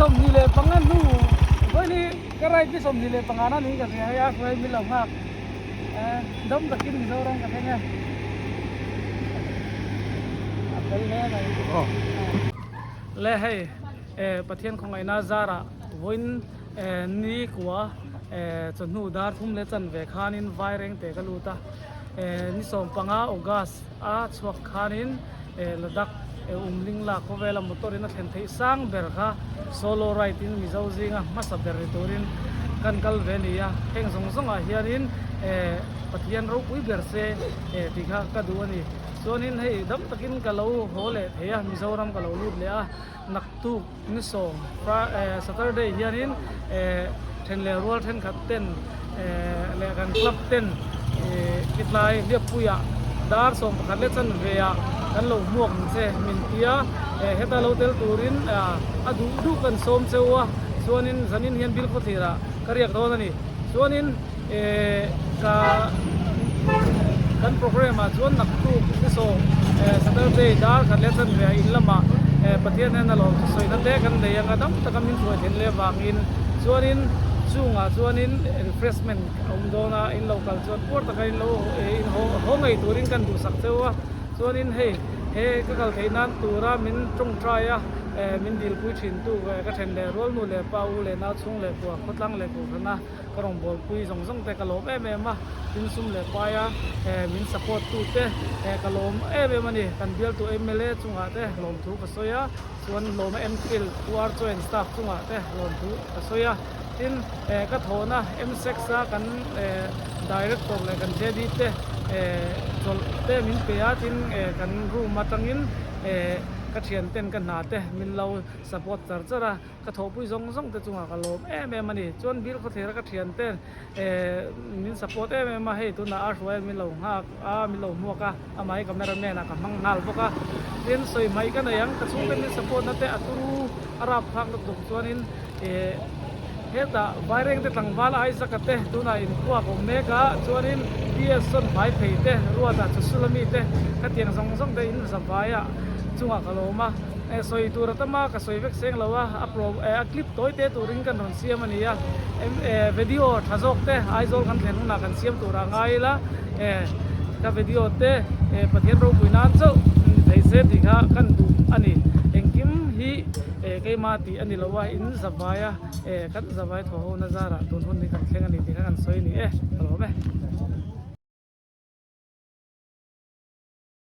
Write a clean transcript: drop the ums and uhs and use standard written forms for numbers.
25 hnu vawiin hi ka ride ni 25 na niin ka hria hei a hruai min lo nghak dam takin Mizoram ka thleng e a fel hle mai le hei Pathian khawngaihna zarah vawiin ni kua chawhnu dar thum leh chanve khanin Vairengte ka lut a ni 15 August a chhuak khanin Ladakh Umlingla khawvela motor in a thlen theih sang ber kha solo ride in Mizo zinga hmasa ber ni turin kan kal ve a ni a, heng zawng zawngah hianin Pathian ropui ber se tih kha ka duh a ni. Chuanin hei dam takin ka lo haw leh thei a, Mizoram ka lo lut leh a, naktuk Ni sawm Saturday hianin then leh rual thenkhat ten leh kan club ten kitlai hliappuiah dar 11 leh chanve ah kan lo hmuak ang che min ti a, heta lo tel turin a duh duh kan sawm cheu a, chuanin zanin hian bill khawthlir ah ka riak dawn a ni. Chuanin. Eh ka kan program ah chuan naktuk ni sawm eh Saturday dar khat leh chanve ah in lamah eh Pathian hian a lawm thusawi na te kan nei anga dam taka min hruai then leh vangin chuanin chungah chuanin refreshment a awm dawn a in lo kal chuan puar taka in lo eh in haw haw ngei turin kan duhsak cheu a chuanin hei he ka kal theih nan tura min tawngtai a eh min dilpui thin tu ka then leh rual nu leh pa u leh nau chhung leh kua khawtlang leh kohhran a. Ka rawngbawlpui zawng zawng te ka lawm em em a, tin sum leh paia min support tu te ka lawm em em a ni. Kan bialtu mla chungah te lawmthu ka sawi a, chuan lawma Mphil UR Joint Staff chungah te lawmthu ka sawi a. Tin ka thawhna MSEX a kan Director leh kan JD te chawlh te min pe a, tin kan room atangin ka thianten ka hna te min lo support char char a. Ka thawhpui zawng zawng te chungah ka lawm em em a ni. Chuan Bill Khawthlir a ka thian te eh min support em em a, hei tunah a hruai min lo nghak a, min lo hmuak a, amah hi camera man ah ka hmang nghal bawk a. Tin sawi hmaih ka nei ang, ka chhungte min support na te a turu a rap phak lutuk chuanin eh hetah Vairengte tlangval Isaac-a te tunah inkhua ka awm mek a, chuanin PS sawn hmai phei te, Ruata Chusula mi te khatiang zawng zawng te in zavaiah chungah ka lawm a. Eh sawi tur a tam a, ka sawi vek seng lo a, a pro eh a clip tawi te turin kan rawn siam a ni a, em eh video tha zawk te Aizawl kan thlen hunah kan siam tur a ngai ila, eh ka video te eh Pathian ropui nan chauh ni thei se tih kha kan duh a ni, engkim hi eh keimah tih a ni lo a, in zavai a eh kan zavai thaw ho na zarah tun hun hi kan thleng a ni tih kha kan sawi a ni e, ka lawm e.